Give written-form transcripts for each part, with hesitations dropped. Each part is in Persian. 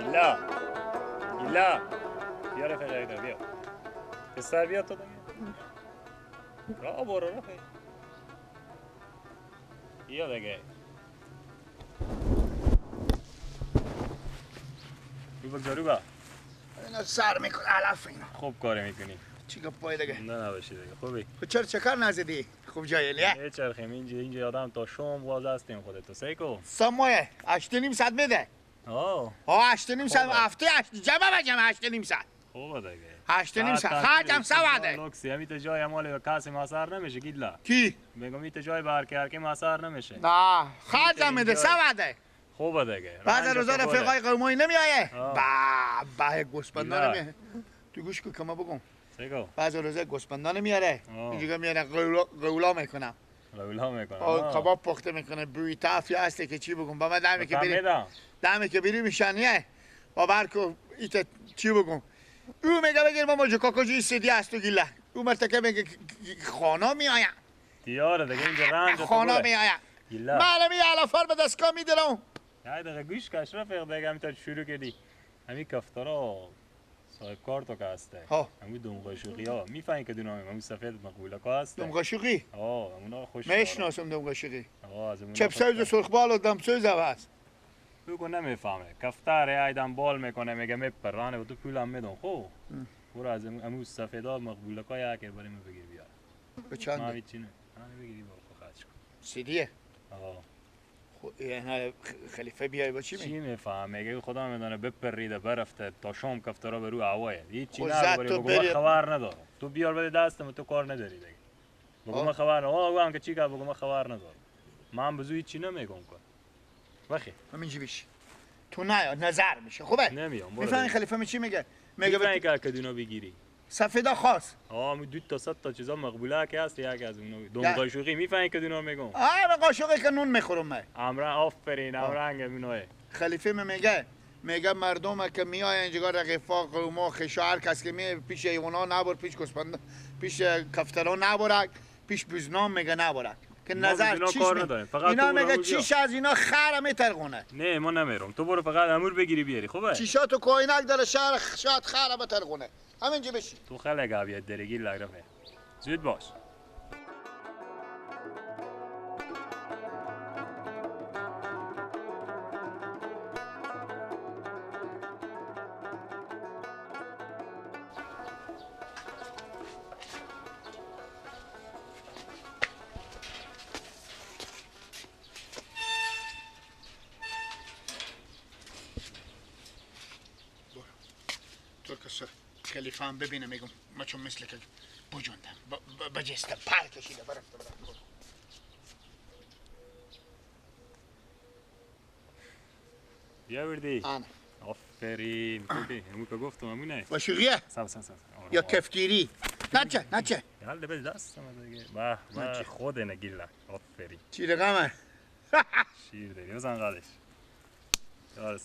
گیلا گیلا بیا رفیق ایدا بیا پسر بیا تو دیگه راه برو رفیق بیا دیگه رو بگذار رو با اینا سر میکنه علف اینا خوب کار میکنی چی گپای دیگه نه نباشی دیگه خوبی خب چرا چکر نزدی خوب جای لیه چرخیم اینجا آدم تا شام باز هستیم خودت تو سیکو سمایه 8.5 ساعت میده آه ها 8.5 ساعت هفته 8 جمع بجمع 8.5 ساعت خوبه دیگه 8.5 ساعت خرجم سواده لوکسی همی تا جای مال کسی مسار نمیشه گیدلا کی میگم ایت جای بر که مسار نمیشه نه خرجم میده سواده خوبه دیگه بعض روزا رفیقای قومایی نمیایه با با گوسپندان نمیایه تو گوش کو کما بگم بعض روزا گوسپندان میاره اینجا میاره قولا میکنم قولا میکنم کباب پخته میکنه بوی تافی هسته که چی بگم با من دمی که بریم دمی که بریم میشنیه باور کو ایت چی بگم او میگه بگیر ما موجو کاکوجی سیدی هست تو گیله او مرتکه میگه خانه میآیم دیاره دیگه اینجا رنج خانه میآیم معلمی علفار به دستگاه میدلم یه دقیقه گوش کش رفیق دیگه همینطور شروع کردی همین کفتارا صاحب کار تو که هسته همون دم قاشقی ها میفهمی که دونم همون سفید مقبوله که هسته دم قاشقی؟ آه همونا خوش میشناسم دم قاشقی چپ سوز و سرخبال و دم سوز هم هست بگو نمیفهمه کفتر ایدم بال میکنه میگه میپرانه و تو پولم میدم خب برو از امو سفیدا مقبوله که یکی برای من بگیر بیار به چند؟ من هیچی نه بگیری برو خرج کن سیدیه؟ آه خلیفه بیای با چی می؟ چی میفهم میگه خدا میدونه بپریده برفته تا شام کفترا به رو هوایه هیچ چی نداره بگو من خبر ندارم تو بیار بده دستم تو کار نداری دیگه بگو من خبر ندارم آه که چی که بگو من خبر ندارم من بزو هیچ چی نمیگم کن بخیر همینجی بشی تو نیا نظر میشه خوبه نمیام میفهمی خلیفه می چی میگه میگه که کدونا بگیری سفیدا خاص آه می دو تا سه تا چیزا مقبوله که هست یک از اونو دم قاشقی میفهمی که دونا میگم آه قاشقی که نون میخورم من امرا آفرین امرنگ اوناه خلیفه میگه میگه مردم که میای اینجا رقیفا قوما خشا هر کس که می پیش حیوانا نبر پیش گوسفند پیش کفترا نبرک پیش بزنام میگه نبرک که نظر چیش فقط اینا میگه چیش از اینا خر میترغونه نه ما نمیرم تو برو فقط امور بگیری بیاری خوبه چیشا تو کوینک داره شهر شاید خر بترغونه همینجا بشی تو خیلی قویت درگی لگرفه زود باش خلیفه هم ببینه میگم ما چون مثل که بجوندم بجستم پر کشیده برفته برفته بیاوردی؟ آنه آفرین خوبی همون که گفتم همونه قاشقیه؟ سب سب سب یا کفگیری نچه نچه یالا بده دستم دیگه به به خود نگیلا آفرین چی رقمه؟ شیر داری بزن قدش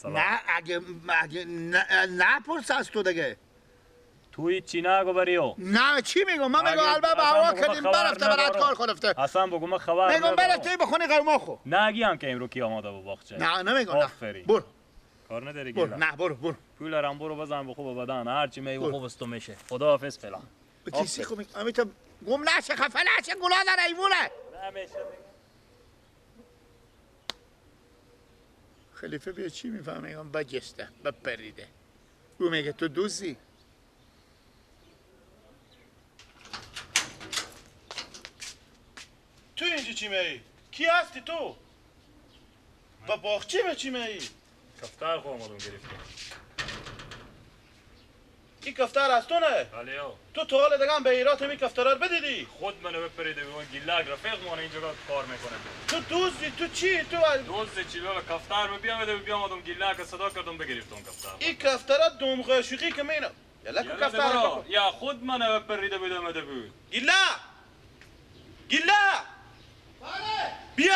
نه اگه نپرس از تو دیگه توی چی نگو بریو نه چی میگم من میگم البته به هوا کردیم برفته برات کار خورفته اصلا بگو من خبر میگم برفته بخونی قرما خو نه هم که امرو کی آماده با باغچه نه نمیگم نه برو کار نداری برو نه برو برو پول رم برو بزن بخو بدن هر چی میگه خوب است تو میشه خداحافظ فعلا کسی خوب امیتا گم نشه خفه نشه گلا در ایوونه نمیشه خلیفه بیا چی میفهمه میگم بجسته بپریده او میگه تو دوزی تو اینجا چی میایی؟ کی هستی تو؟ با باغچه به چی میایی؟ کفتر خو آمدم گرفتم این کفتر از تو نه؟ بله تو تا حال دیگه هم به ایرات همی کفترار بدیدی؟ خود منو بپریده به اون گیلک رفیق مانه اینجا کار میکنه تو دوزی تو چی؟ تو دوزی چی بابا کفتر به بیام بده بیام آدم گیلک صدا کردم بگرفتم کفتر این کفترا دوم قاشقی که مینا یلا کفتر یا خود منو بپریده بده مده بود گیلا گیلا بیا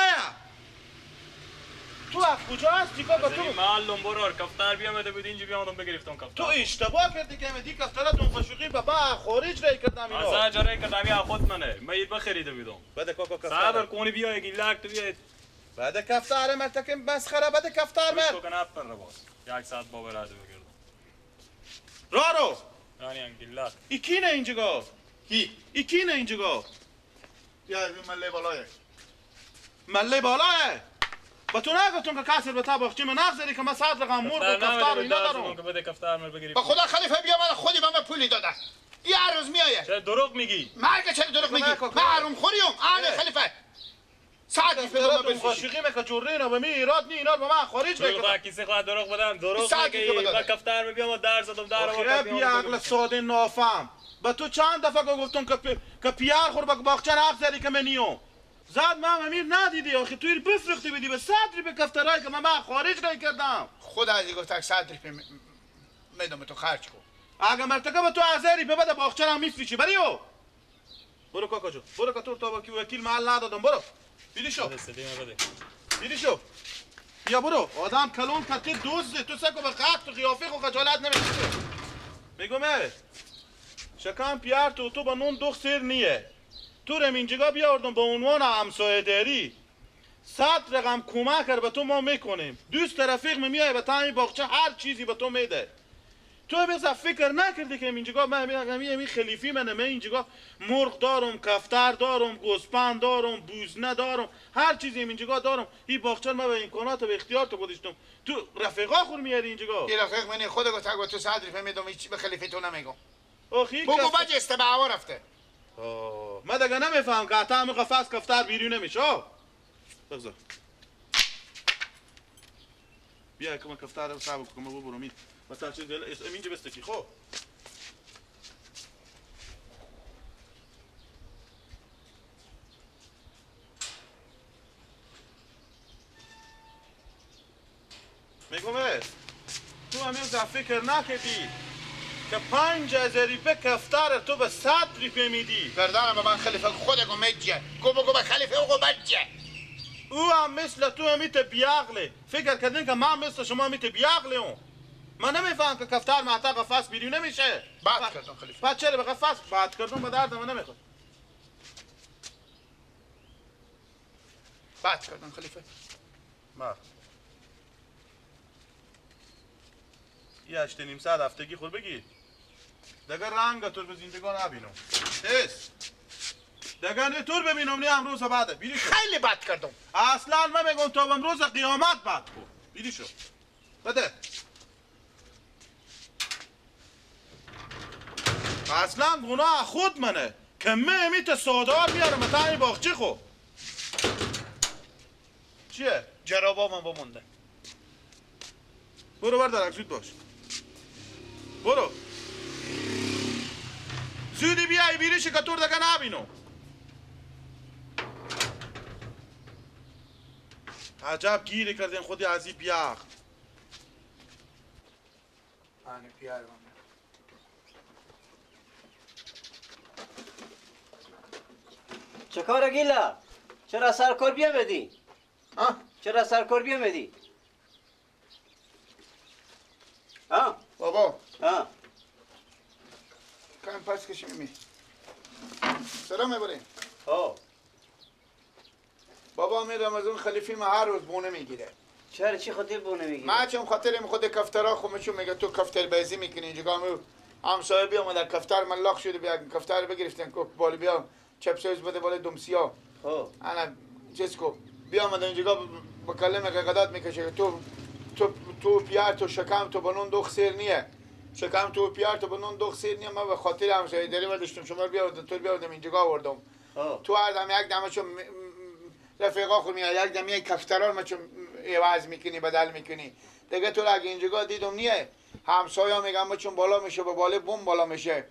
تو از کجا هستی کاکا تو معلم برار کفتر بیامده بود اینجا بیامدم بگرفتم کفتر تو اشتباه کردی که دی کفتر دون قاشقی بابا خارج رای کردم اینو از اجاره کردم یا خود منه من بخریده بودم بده کاکا کفتر صبر کنی بیا گیلک تو بیا بعد کفتار مرتکم مسخره بده کفتار مر. تو کنه پر باز. یک ساعت با براده بگردم. رارو. یعنی انگیلات. ای کی نه اینجا؟ کی؟ ای کی نه اینجا؟ یا مله بالای. مله بالای. با تو نگفتم که کسر به تا باغچه من نگذاری که من صد رقم مرغ و کفتار و اینا دارم. که بده کفتار مر بگیری. با خدا خلیفه بیا من خودی به من پولی داده. یه هر روز میایه. چرا دروغ میگی؟ مرگ چرا دروغ میگی؟ من حروم خوریم. انا خلیفه. ساعت بدم قاشقی میکه جوری اینا به می ایراد نی اینا به من خارج میکنه. کسی خواهد دروغ بدم دروغ میگی. من کفتار بیام در زدم در آورد. بی عقل ساده نافهم. با تو چند دفعه گفتم که پیار خور با باغچه نگذاری که من نیوم. زاد من امیر ندیدی آخه تو ایر بفروختی بدی به صدری به کفترایی که من خارج رای کردم. خدا از گفت صدری میدم تو خرج کن. اگه مرتکب به تو ازری به بعد باغچه را میفروشی بریو. برو کاکا جو برو که تو تا وکیل محل ندادم برو. بیدی شو. بیدی شو. بیا برو آدم کلون کتی دوزه تو سکو به خط و قیافه خو خجالت نمیشه. میگم شکم پیار تو با نون دو سیر نیه. تو رم اینجا بیاوردم به عنوان همسایه داری. صد رقم کمک به تو ما میکنیم. دوست رفیق میای به تایی باغچه هر چیزی به تو میده. تو بس فکر نکردی که اینجا من همین خلیفی منه من اینجا مرغ دارم، کفتر دارم، گوسفند دارم، بوزنه دارم، هر چیزی اینجا دارم. این باغچه من به امکانات و اختیار تو گذاشتم. تو رفیقا خور میاری اینجا. این رفیق من خود گفت تو صد رفیق میدم هیچ به خلیفی تو نمیگم. آخی بگو بجسته به هوا رفته. من دیگه نمیفهم که حتی همین قفس کفتر بیرون نمیشه. بگذار بیا که من کفتر رو صاحب کنم ببرم این مثلا چیز اینجا بسته کی خب میگم تو همین فکر نکردی که 5000 ریپه کفتار تو به 100 ریپه میدی. بردارم به من خلیفه خود گو مجه گو بگو به خلیفه گو بجه. او هم مثل تو همیت بیعقله. فکر کردین که من مثل شما همیت بیعقله اون. من نمیفهم که کفتار محتا قفس بیرون نمیشه. بد کردم خلیفه. بعد چرا به قفس بد کردم به درد من نمیخواد. بد کردم خلیفه. ما یه 8.5 ساعت هفتگی خور بگیر. دگر رنگ تو به زندگان نبینم. اس دگر نه تور ببینم نه امروز بعده. بیری شو. خیلی بد کردم. اصلا من میگم تا امروز قیامت بد کو. بیری شو. بده. اصلا گناه خود منه که من میت سادار بیارم تا این باغچه خو. چیه؟ جرابا من بمونده. برو بردار زود باش. برو. زودی بیای بیریش که تو دیگه نبینم. عجب گیری کردین خودی از این بیاخت. آنه پیار من. چه کار گیلا؟ چرا سرکار بیامدی؟ ها؟ چرا سرکار بیامدی؟ ها؟ بابا. ها؟ کم پس کشیم می. سلام میبریم. ها. بابا میرم از اون خلیفی ما هر روز بونه میگیره. چرا چی خاطر بونه میگیره؟ ما چون خاطر خود کفترا خو میگه تو کفتر بازی میکنی اینجا همسایه بیا اومد کفتر من لاخ شده بیا کفتر بگرفتن کو بالا بیا چپ سوز بده بالا دمسیا. خب انا چیز کو بیا اومد اینجا با کلمه قدات میکشه تو تو تو پیار تو شکم تو بنون دو خسیر نیه شکم تو پیار تو بنون دو خسیر نیه. من به خاطر همسایه داری برداشتم شما رو بیاوردم تو بیاوردم اینجا آوردم. تو هر دم یک دم چون رفیقا خود میاد یک دم یک کفتران ما چون عوض میکنی بدل میکنی دیگه. تو اگه اینجا دیدم نیه همسایه میگم ما چون بالا میشه با بالا بوم بالا میشه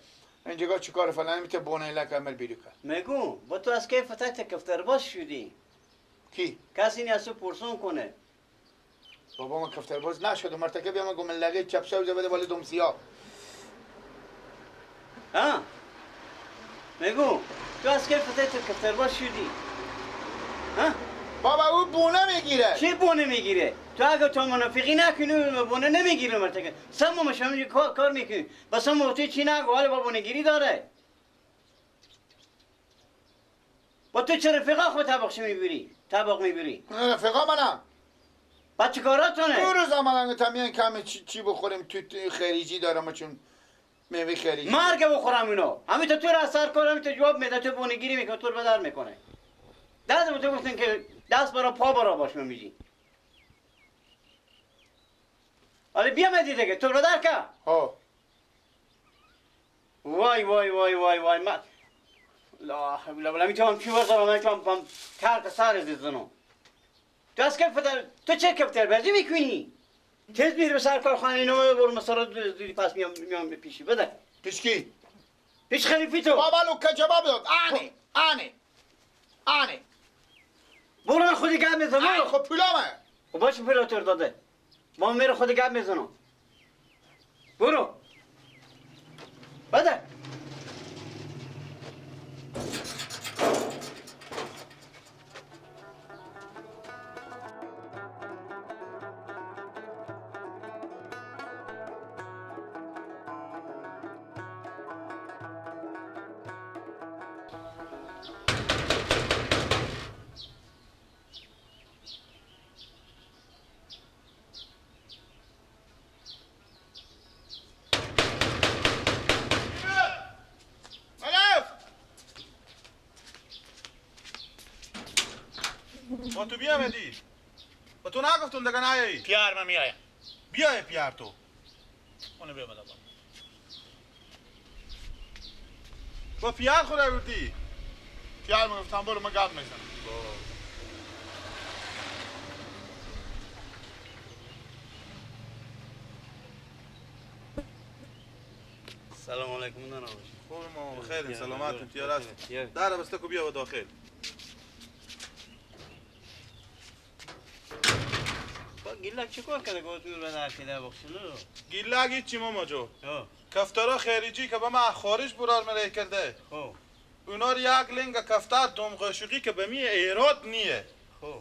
اینجا چیکار فلان میته بونه لک عمل بیرو کرد. میگم با تو از کیف فتحت کفتر باز شدی؟ کی؟ کسی نیست پرسون کنه. بابا من کفتر باز نشد مرتکب بیام گم لگه چپ سوز بده بالا دم سیاه. ها میگم تو از کیف فتحت کفتر باز شدی؟ ها؟ بابا او بونه میگیره. چی بونه میگیره؟ تو اگه تو منافقی نکنی بونه نمیگیره مرتکب. سمو مشام کار میکنی. بس هم وقتی چی نگو حالا با بونه گیری داره. با تو چه رفیقا خود طبقش میبری؟ طبق میبری؟ رفیقا منم. بعد چیکاراتونه؟ دو روز آمدن تا میان کم چی بخوریم تو خریجی دارم چون میوه خریجی. مرگ بخورم اینو. همین تو رو اثر کار همین تو جواب میده تو بونگیری میکنه تو رو بدر میکنه. دست تو گفتن که دست برا پا برا باش میجی. آره بیا مدی دیگه تو رو در که. ها. وای وای وای وای وای من لا حول ولا میتونم چی بزنم میتونم ترک سر زنم. تو از کفتر تو چه کفتر بازی میکنی؟ تیز میری به سر کارخانه اینو برو مثلا پس میام پیشی بده. پیش کی؟ پیش خلیفی تو. بابا لوکا جواب داد. آنی آنی آنی. برو من خودی گپ میزنم. خب پولامه. خب باشه پولا تو داده. ما میره خودی گپ میزنم. برو. بده. با تو بیامدی؟ با تو نگفتم دیگه نیایی؟ پیار من میایم. بیای پیار تو. اونو بیا بده. با پیار خود آوردی؟ پیار من گفتم برو من گپ میزنم. سلام علیکم نانا. خوب ماما بخیر سلامت تیار است. در بسته کو بیا به داخل. گیلک چیکار کرده گفت میور به نرکیده بخشلو؟ گیلک هیچی ماما جو. کفتارا خارجی که به ما خارج برار مره کرده. خب اونا رو یک لنگ کفتار دوم قاشقی که به می ایراد نیه. خب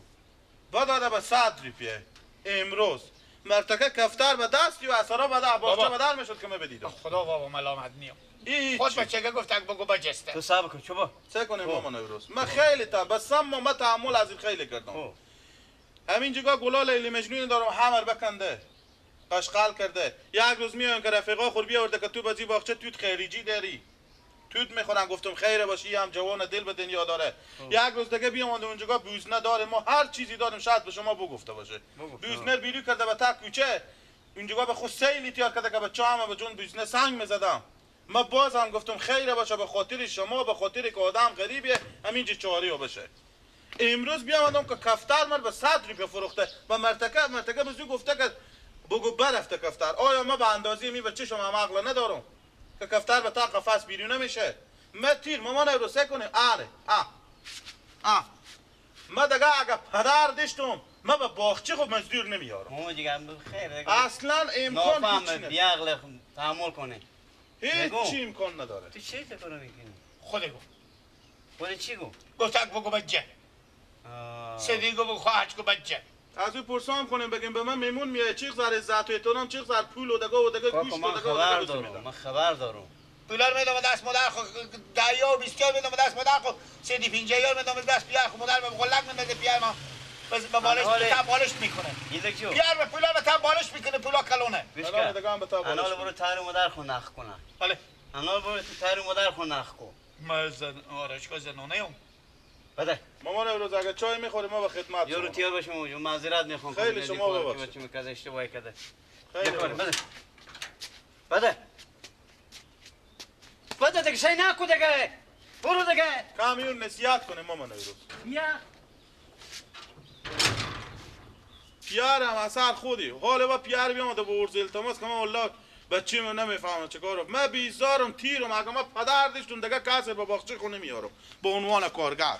با داده به 100 روپیه امروز مرتکه کفتار به دست و اثرا به باغچه بدل میشد که من بدیدم. خدا بابا ملامت نیم. خود بچگه گفت بگو بجسته. تو صبر کن چوبا. چه کنیم ماما امروز؟ من خیلی تا بس ما تحمل از این خیلی کردم. همین جگاه گلا لیلی مجنون دارم همر بکنده قشقال کرده. یک روز میایم که رفیقا خور بیاورده که تو بازی باغچه توت خیریجی داری توت میخورن. گفتم خیره باشی هم جوان دل به دنیا داره. یک روز دیگه بیاموند اونجا بوزنه داره ما هر چیزی داریم شاید به شما بگفته باشه. بوزنه بیلو کرده به تا کوچه اونجا به خود سیلی تیار کرده که بچه هم به جون بوزنه سنگ میزدم. ما باز هم گفتم خیره باشه به خاطر شما به خاطر که آدم غریبیه همینجا چاری بشه. امروز بیامدم که کفتر من به 100 روپیه فروخته و مرتکه به زو گفته که بگو برفته کفتر. آیا ما به اندازه می به چشم هم عقل ندارم که کفتر به تا قفس بیرون نمیشه؟ ما تیر مامان رو سه کنیم. آره آ ما دیگه اگه پدر داشتم ما به باغچه خود مزدور نمیارم. ماما دیگه خیر اصلا امکان هیچ نداره. بیعقل تحمل کنه هیچ چی امکان نداره. تو چه فکر میکنی؟ خود گفت. خود چی گفت؟ گفت بگو بچه. صدیقو بگو خواهش کو بچه. از او پرسان کنیم بگیم به من میمون میای چی زر عزت و احترام چی زر پول و دگا و دگا گوشت و دگا و دگا. من خبر دارم. پولار میدم دست مادر خو دیا و 20 میدم دست مادر خو سیدی 50 یار میدم دست پیار خو مادر به قلق میده پیار ما بس به بالش تا بالش میکنه. پیار به پولا به تا بالش میکنه پولا کلونه. انال برو تار مادر خو نخ کنه. بله. انال برو تار مادر خو نخ کو. ما زن آرش زنونه ام. بده. مامان امروز اگه چای میخوری ما به خدمت یارو تیار باشم معذرت میخوام. خیلی شما ببخشید. بچه‌م که اشتباهی کرده. خیلی بده. بده. بده دیگه شی نکو دیگه. برو دیگه. کامیون نصیحت کنه مامان امروز. بیا. پیارم اثر خودی. حالا با پیار بیامده به ورز التماس که من والله بچه‌مو نمیفهمم چیکار. من بیزارم تیرم اگه ما پدر داشتم دیگه کسی به باغچه خونه میارم به عنوان کارگر.